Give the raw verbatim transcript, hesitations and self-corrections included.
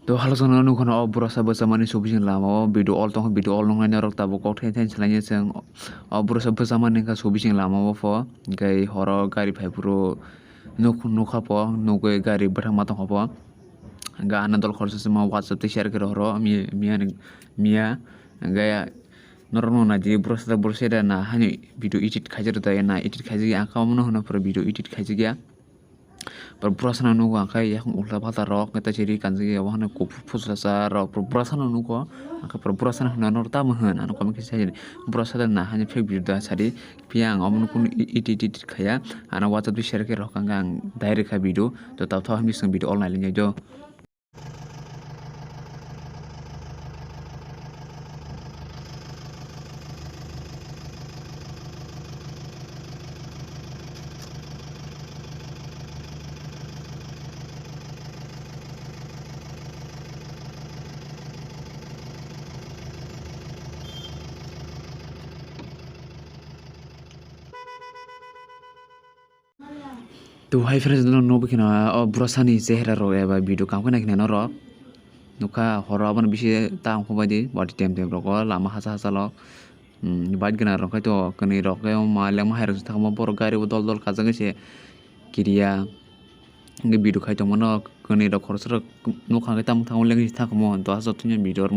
To halosano nukho no o bwrasa bwchamani subising lama o video all tongkha, video all nuknai norok tabuk kok thai thai swlainai chwng. O bwrasa bwchamani wngkha subising lama o pho, hwnkhe horo gari phaiphuru nuk-, nukha pho, nugwi gari bwthangma tongkha pho. Hwnkhe ano dol khoroksa se ma WhatsApp tei share khe rohoro miya, miya, miya. Hwnkhe norokno naidi bwrasa bwrasa da na hani video edit khaijak da na edit khaijak ya, ang kamo no hwno pura video edit khaijak ya. Pura bwrasano nugo ang khe yakung ulta palta rok, tei se ri kanjak ya, obo hwnwi kuphur phusa sa rok, pura bwrasano nugo. Ang khe pura bwrasano hwnwi norok tamo hwn, ano comment khe sai di. Bwrasa da na hani fake video da sadi, phiya ang omono kunu edit, edit khaiya, ano WhatsApp di share khe rok ang, ang direct kha video, to tabuk thaw hamya chwng video all nai lini do. To hai friends, no, no, bwkheno o bwrasani chehra rok eba video kam khe naikhe norok nukha, horo abono bisi tang khubai di, bati tem tem rok o lama hasa hasa lo, um, bike gwnang rok khai to kwnwi rok khe ma lengma hai rok thangma borok gari bo dol dol kajagwi se kiriya, hwnkhe video khai tongmano kwnwi rok khoroksa rok nukha khe tamo thangma lengwi thangma dosa jotono video.